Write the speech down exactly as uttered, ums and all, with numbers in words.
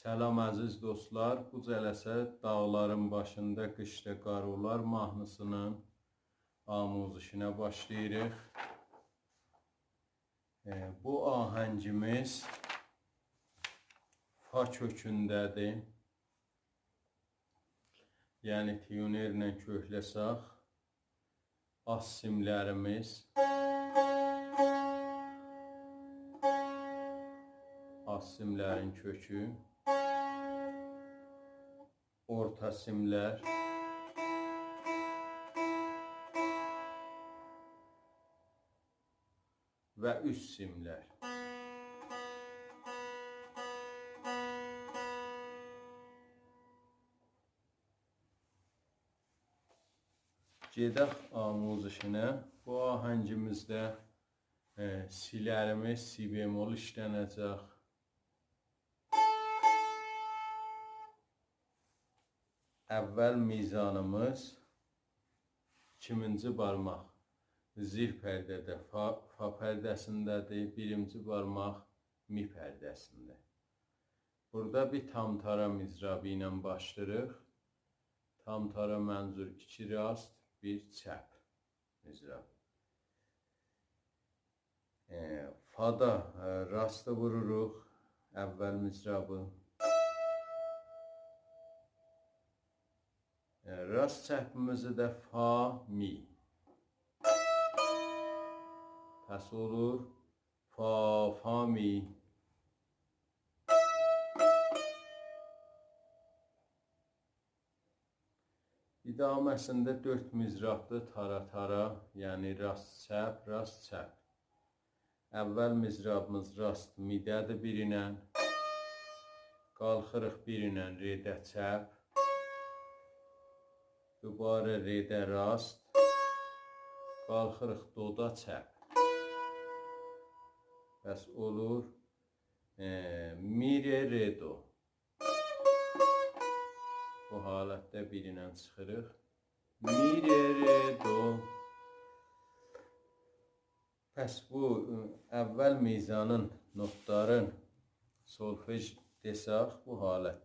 سلام عزیز دوستلار، بو جلسه داغلارین باشیندا قیشدا قار اولار ماهنی‌سینین آموزشینه باشلاییریق. ائ، بو آهنگیمیز فا کؤکونده‌دیر. یعنی تیونرله کؤکله‌سک، آلت سیملریمیز، آلت سیملرین کؤکو، اورتا سیملر و اوست سیملر. گئدک آموزشینه. بو آهنگیمیزده، ائ، سی‌لریمیز، سی بمل ایشلنه‌جک. اول میزانیمیز ایکیمینجی بارماق زیر پرده‌ده، فا، فا پرده‌سینده‌دیر، بیرینجی بارماق می پرده‌سینده. بورادا بیر تام‌تارا مضرابی ایله باشلاییریق. تام‌تارا منظور ایکی راست، بیر چپ مضراب. ائ، فادا، ائ، راستی ووروروق اول مضرابی. ائ، راست چپیمیزی ده فا، می. پس اولور فا، فا، می. ادامه‌سینده دؤرد مضرابدیر، تارا تارا، یعنی راست چپ، راست چپ. اول مضرابیمیز راست می‌ده‌دیر بیرینن. قالخیریق بیرینن رده چپ. دوباره رده راست. قالخیریق دودا چپ. پس اولور، ائ، می، ره، ره، دو. بو حالتده بیرینن چیخیریق. می، ره، ره، دو. پس بو، ائ، اول میزانین نوتلارین سولفژ دئسک، بو حالتده